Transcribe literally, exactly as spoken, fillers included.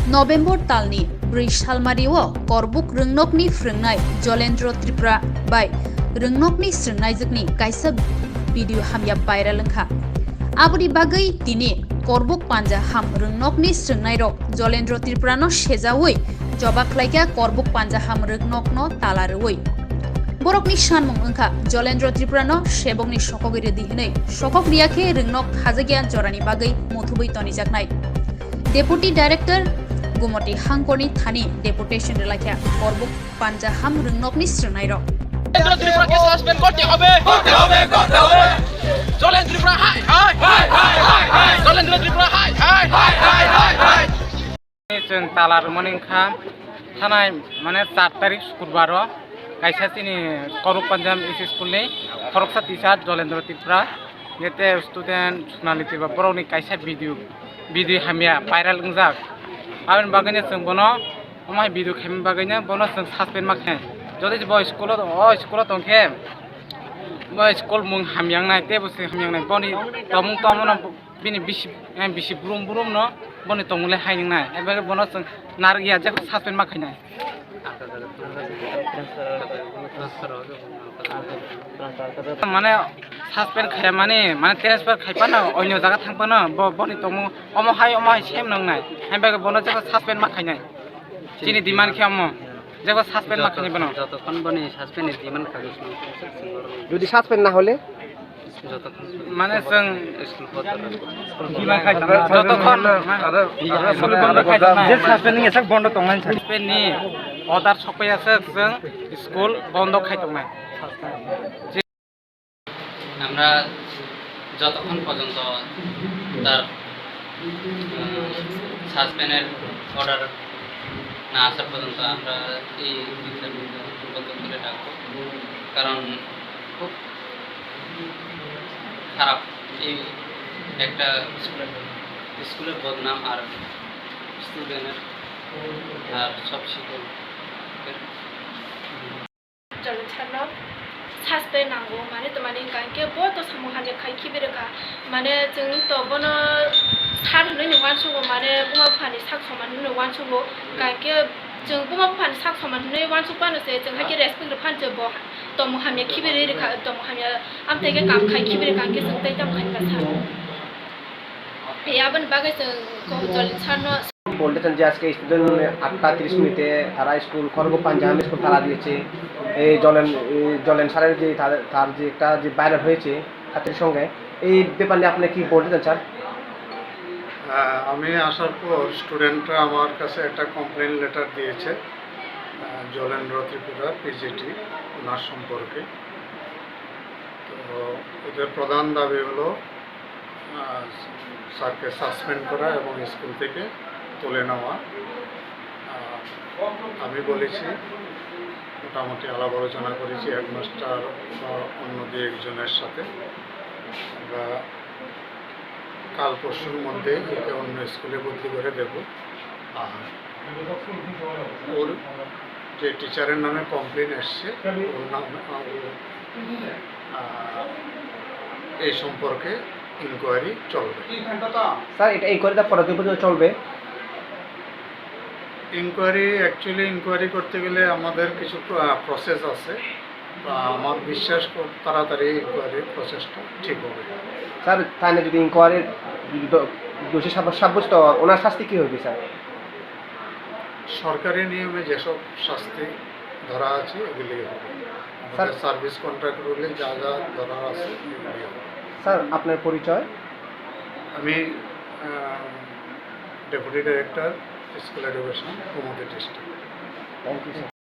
November talni bwrwi salmario Korbuk rwngnokni phrwngnai Jolendro Tripura bai rwngnokni srwngnaijwkni kaisa video hamya viral wngkha. Aboni bagwi tini Korbuk panja ham rwngnokni srwngnairok Jolendro Tripurano sejaui choba khlaikha Korbuk panja ham rwngnokno tala rwui. Borokni sanmung wngkha Jolendro Tripurano sebokni sokogwi rwdi hwnwi sokok riya khe rwngnok khajakya jorani bagwi muthubui tonijaknai. Deputy Director Gumoti Hangkorni thani deputation rwlaikha Korbuk panja ham rwngnokni srwngnairok. Jalendra ত্রিপুরাকে suspend করতে হবে, করতে হবে, করতে হবে। জলেন্দ্র ত্রিপুরা হাই হাই, হাই হাই হাই হাই। জলেন্দ্র ত্রিপুরা হাই হাই, হাই হাই হাই হাই। Chwng tala rwmani wngkha thanai, mane, char tarik Sukrubaro kaisa chini Korbuk Panjam S C school ni khoroksa teacher Jolendro Tripura, yete student Sonali Tripura, borokni kaisa video, video hamya viral wngjak. Aboni bagwino chwng bono omo hai video khaimani bagwino bono chwng suspend ma khe. Jodi bo school o, o school o tongkhe bo school mung hamya wngnai, tei bo se hamya wngnai, boni tongmung tongmano bini bisi, eh, bisi brum brum no boni tongmung le hai wngnai. Ebe bono chwng narwk ya, jekho suspend ma khainai. Mane suspend khaya mani, mane transfer khai phano, onyo jaga thang phano, bo, boni tongmung omo hai, omo hai sem nang nai. Hai bagwi bono jekho suspend ma khainai. Chini demand khe omo, jekho suspend ma khainai bono. Jotokhon boni suspend ni demand khago. Jodi suspend na hole? Mane chwng jotokhon, je suspend ni order sokpai aswk chwng school bondo khai tongnai. আমরা যতক্ষণ পর্যন্ত তার, উম, সাসপেন্ডের অর্ডার না আসা পর্যন্ত আমরা এই বিদ্যালয় বন্ধ করে রাখবো, কারণ খুব খারাপ এই একটা স্কুলের, স্কুলের বদনাম আর স্টুডেন্টের আর সব শিক্ষকের। Jolensarno suspend nango, mane twmani hwnkha hwnkhe bo to samung hamya khai khibi rwkha, mane chwng to bono sir hwnwi no uansugo, mane buma buphani sak soman hwnwi no uansugo, hwnkha hwnkhe chwng buma buphani sak soman hwnwi uansuk phano se chwng hai khe respect rw phano se bo tomung hamya khibi rwi rwkha, tomung hamya amtwi khe kam khai khibi rwkha, hwnkhe chwng tei tamo khainai ba sir. Aboni bagwi chwng Jolensarno. বলতে চান যে আজকে স্টুডেন্ট আটটা তিরিশ মিনিটে তারা স্কুল খড়গ পাঞ্জাবি স্কুল তালা দিয়েছে। এই জলেন, এই জলেন স্যারের যে তাদের, তার যে একটা যে ভাইরাল হয়েছে ছাত্রীর সঙ্গে, এই ব্যাপার নিয়ে আপনি কি বলতে চান স্যার? আহ, আমি আসার পর স্টুডেন্টরা আমার কাছে একটা কমপ্লেন লেটার দিয়েছে, আহ, জলেন্দ্র ত্রিপুরা পিজিটি ওনার সম্পর্কে। তো ওদের প্রধান দাবি হলো আহ, স্যারকে সাসপেন্ড করা এবং স্কুল থেকে তুলে নেওয়া। আহ, আমি বলেছি, মোটামুটি আলাপ আলোচনা করেছি হেডমাস্টার বা অন্য দু একজনের সাথে। আমরা কাল পরশুর মধ্যে একে অন্য স্কুলে বদলি করে দেব। আর ওর যে টিচারের নামে কমপ্লেন এসছে, ওর নাম, আহ, এই সম্পর্কে ইনকোয়ারি চলবে। স্যার, এটা ইনকোয়ারিটা কতদিন পর্যন্ত চলবে? ইনকোয়ারি, অ্যাকচুয়ালি ইনকোয়ারি করতে গেলে আমাদের কিছু প্র-, আহ, প্রসেস আছে। তো আমার বিশ্বাস খুব তাড়াতাড়ি ইনকোয়ারির প্রসেসটা ঠিক হবে। স্যার, তাহলে যদি ইনকোয়ারির দ-, দোষী সাব্য-, সাব্যস্ত হয়, ওনার শাস্তি কী হবে, স্যার? সরকারি নিয়মে যেসব শাস্তি ধরা আছে, এগুলোই হবে। আমাদের স্যার, সার্ভিস কন্ট্রাক্ট রুলে যা যা ধরা আছে, এগুলোই হবে। স্যার, আপনার পরিচয়? আমি, আহ, deputy director, school education, Gomati district. Thank you, sir.